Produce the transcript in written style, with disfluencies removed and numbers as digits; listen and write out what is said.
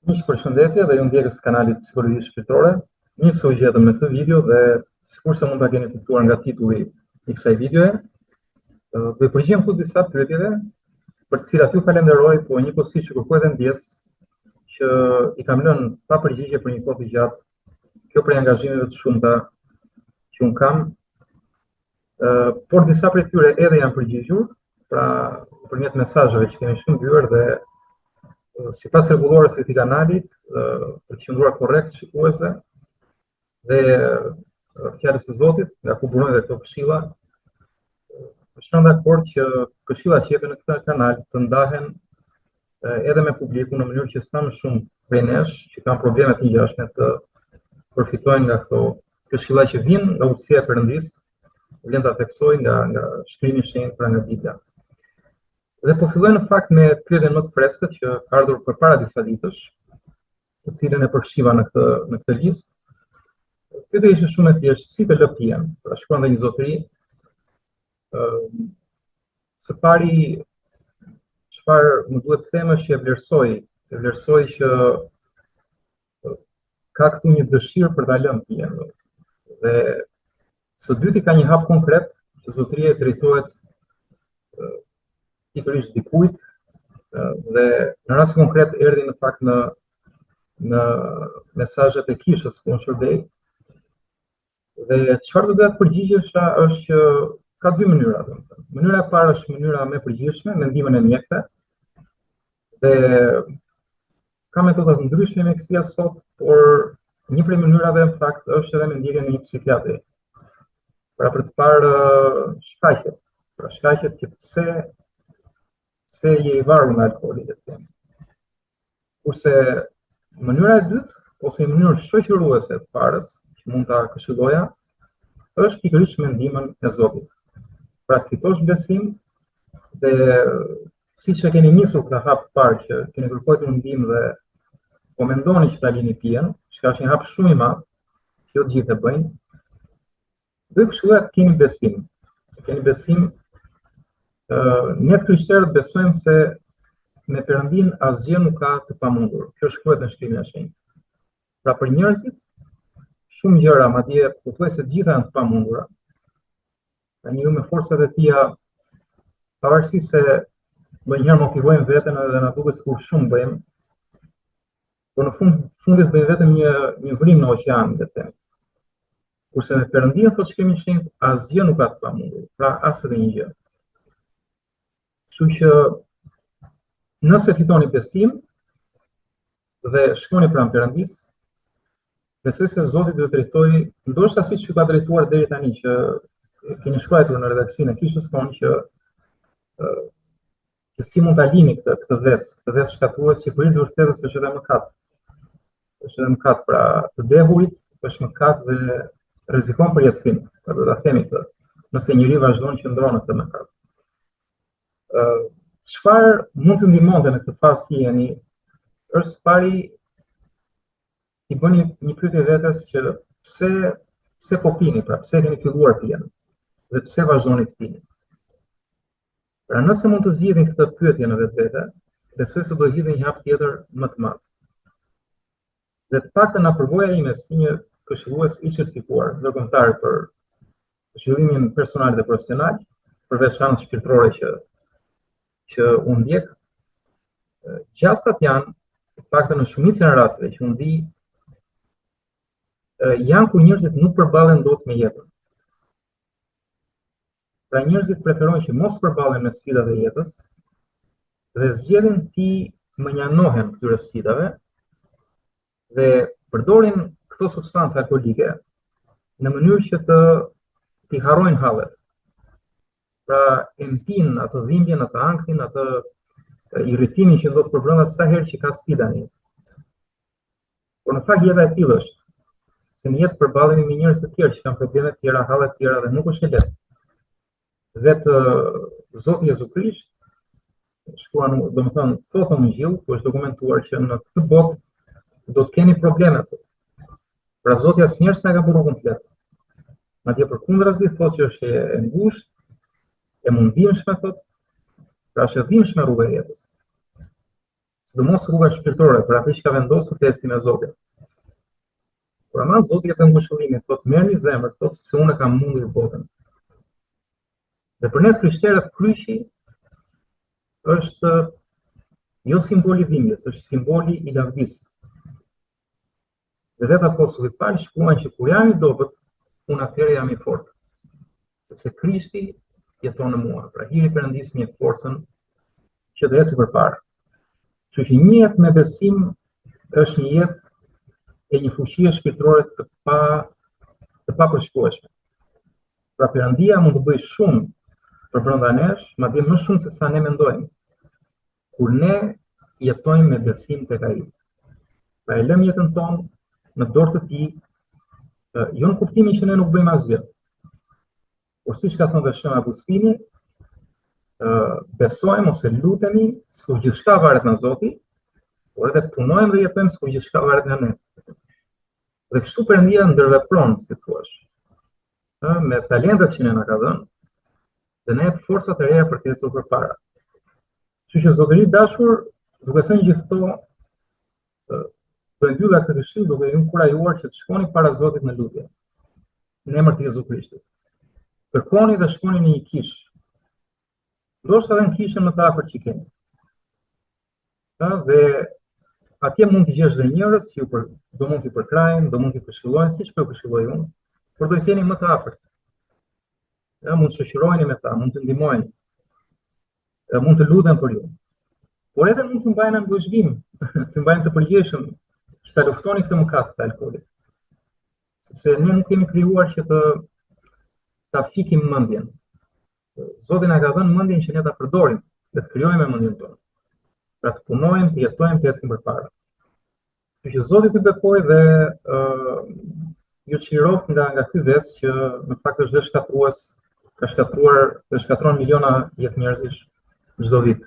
Miq, përshëndetje dhe ju ndjekës të kanalit Psikologji Shpirtërore. Mirë se u gjetëm në këtë video dhe sikurse mund ta keni kuptuar nga titulli i kësaj videoje, do i përgjigjem këtu disa pyetjeve për të cilat ju falenderoj, po njëkohësisht ju kërkoj edhe ndjesë që i kam lënë pa përgjigje për një kohë të gjatë, kjo prej angazhimeve të shumta që unë kam, por disa prej tyre edhe janë përgjigjur, pra nëpërmjet mesazheve që kemi shkëmbyer dhe sipas rregullores së këtij kanali, për të qëndruar korrekt shikuesve dhe fjalës së Zotit, nga ku burojnë dhe këto këshilla, është rënë dakord që këshillat që jepen në këtë kanal të ndahen edhe me publikun në mënyrë që sa më shumë prej nesh që kanë probleme të ngjashme të përfitojnë nga këto këshilla që vijnë nga urtësia e Perëndisë, vlen ta theksoj nga nga shkrimi i shenjtë pra nga Bibla. Dhe po filloj në fakt me pyetjen më të freskët që ka ardhur përpara disa ditësh, të cilën e përfshiva në këtë në këtë listë. Pyetja ishte shumë e thjeshtë, si të lë pijen? Pra shkruan dhe një zotëri, ë së pari çfarë më duhet të them është që e vlerësoj, e vlerësoj që ka këtu një dëshirë për ta lënë pijen. Dhe së dyti ka një hap konkret që zotëria i drejtohet pikërisht dikujt dhe në rast konkret erdhi në fakt në në mesazhet e kishës ku unë shërbej. Dhe çfarë do doja të përgjigjesha është që ka dy mënyra, domethënë. Mënyra e parë është mënyra më e përgjithshme, me ndihmën e mjekëve. Dhe ka metoda të ndryshme mjekësia sot, por një prej mënyrave në fakt është edhe me ndjekjen e një psikiatri. Pra për të parë shkaqet, pra shkaqet që pse pse je i varur nga alkooli, le të themi. Kurse mënyra e dytë ose një mënyrë shoqëruese të parës, që mund ta këshilloja, është pikërisht me ndihmën e Zotit. Pra të fitosh besim dhe siç e keni nisur këtë hap të parë që keni kërkuar ndihmë dhe po mendoni që ta lini pijen, çka është një hap shumë i madh, që jo të gjithë e bëjnë, do ju këshilloja të keni besim. Të keni besim, uh, ne të krishterët besojmë se me Perëndinë asgjë nuk ka të pamundur. Kjo shkruhet në shkrimin e shenjtë. Pra për njerëzit, shumë gjëra, madje pothuajse të gjitha janë të pamundura. Pra njeriu me forcat e tija, pavarësisht se ndonjëherë motivojmë veten edhe na duket sikur shumë bëjmë, por në fund fundit bëjmë vetëm një një vrimë në oqean, le të themi. Kurse me Perëndinë thotë shkrimi i shenjtë, asgjë nuk ka të pamundur, pra as edhe një gjë. Kështu që nëse fitoni besim dhe shkoni pranë Perëndisë, besoj se Zoti do të drejtojë, ndoshta siç ju ka drejtuar deri tani që keni shkruar në redaksinë e kishës tonë që që si mund ta lini këtë këtë ves, këtë ves shkatërrues që për hir të vërtetës është edhe mëkat. Është edhe mëkat, pra të dehurit është mëkat dhe rrezikon përjetësinë, pra do ta themi këtë, nëse njeriu vazhdon qëndron në këtë mëkat. Ë çfarë mund të ndihmonte në këtë fazë që jeni është së pari t'i bëni një pyetje vetes që pse pse po pini, pra pse keni filluar pijen dhe pse vazhdoni të pini. Pra nëse mund të zgjidhni këtë pyetje në vetvete, besoj se do hidhni një hap tjetër më të madh. Dhe të paktën nga përvoja ime si një këshillues i certifikuar ndërkombëtar për zhvillimin personal dhe profesional, përveç anës shpirtërore që që unë ndjek, gjasat janë, të paktën në shumicën e rasteve që unë di, janë kur njerëzit nuk përballen dot me jetën. Pra njerëzit preferojnë që mos përballen me sfidat e jetës dhe zgjedhin t'i mënjanohen këtyre sfidave dhe përdorin këto substanca alkoolike në mënyrë që të t'i harrojnë hallet. Pra e mpin atë dhimbjen, atë ankthin, atë irritimin që ndodh përbrenda sa herë që ka sfida në jetë. Por në fakt jeta e tillë është, sepse në jetë përballemi me njerëz të tjerë që kanë probleme të tjera, halle të tjera dhe nuk është e lehtë. Vetë Zoti Jezu Krisht shkruan, domethënë, thotë në Ungjillë, ku është dokumentuar që në këtë botë do të keni probleme. Pra Zoti asnjëherë s'na ka bërë rrugën të lehtë. Madje përkundrazi thotë që është e ngushtë, e mundimshme thotë, pra është e dhimbshme rruga e jetës. Sidomos rruga shpirtërore për atë që ka vendosur të ecë me Zotin. Por ama Zoti jep ngushëllimin, thotë merrni zemër, thotë sepse unë e kam mundur botën. Dhe për ne të krishterët kryqi është jo simboli i dhimbjes, është simboli i lavdisë. Dhe vetë apostulli Pal shkruan që kur jam i dobët, unë atëherë jam i fortë. Sepse Krishti jeton në mua. Pra hiri i Perëndisë më jep forcën që të eci përpara. Kështu që një jetë me besim është një jetë e një fuqie shpirtërore të pa të papërshkrueshme. Pra Perëndia mund të bëjë shumë përbrenda nesh, madje më shumë se sa ne mendojmë. Kur ne jetojmë me besim tek ai. Pra e lëmë jetën tonë në dorë të tij, jo në kuptimin që ne nuk bëjmë asgjë. Por siç ka thënë dhe Shën Agustini, besojmë ose lutemi sikur gjithçka varet nga Zoti, por edhe punojmë dhe jetojmë sikur gjithçka varet nga ne. Dhe kështu Perëndia ndërvepron, si thua, ë me talentet që ne na ka dhënë dhe na jep forca të reja për të ecur përpara. Kështu që zotëri i dashur, duke thënë gjithë këto, do e mbylla këtë këshillë duke ju inkurajuar që të shkoni para Zotit në lutje. Në emër të Jezu Krishtit. Kërkoni dhe shkoni në një kishë. Ndoshta edhe në kishën më të afërt që keni. Ë dhe atje mund të gjesh dhe njerëz që ju për, do mund t'ju përkrahin, do mund t'ju këshillojnë siç po ju këshilloj unë, por do i keni më të afërt. Ë mund të shoqëroheni me ta, mund të ndihmojnë. Ë mund të luten për ju. Por edhe mund të mbajnë në vëzhgim, të mbajnë të përgjegjshëm që ta luftoni këtë mëkat të alkoolit. Sepse ne nuk jemi krijuar që të ta fikim mendjen. Zoti na ka dhënë mendjen që ne ta përdorim dhe të krijojmë me mendjen tonë. Pra të punojmë, të jetojmë, të ecim përpara. Kështu që Zoti t'ju bekojë dhe uh, ju çliroftë nga nga ky ves që në fakt është dhe shkatërrues, ka shkatërruar dhe shkatërron miliona jetë njerëzish çdo vit.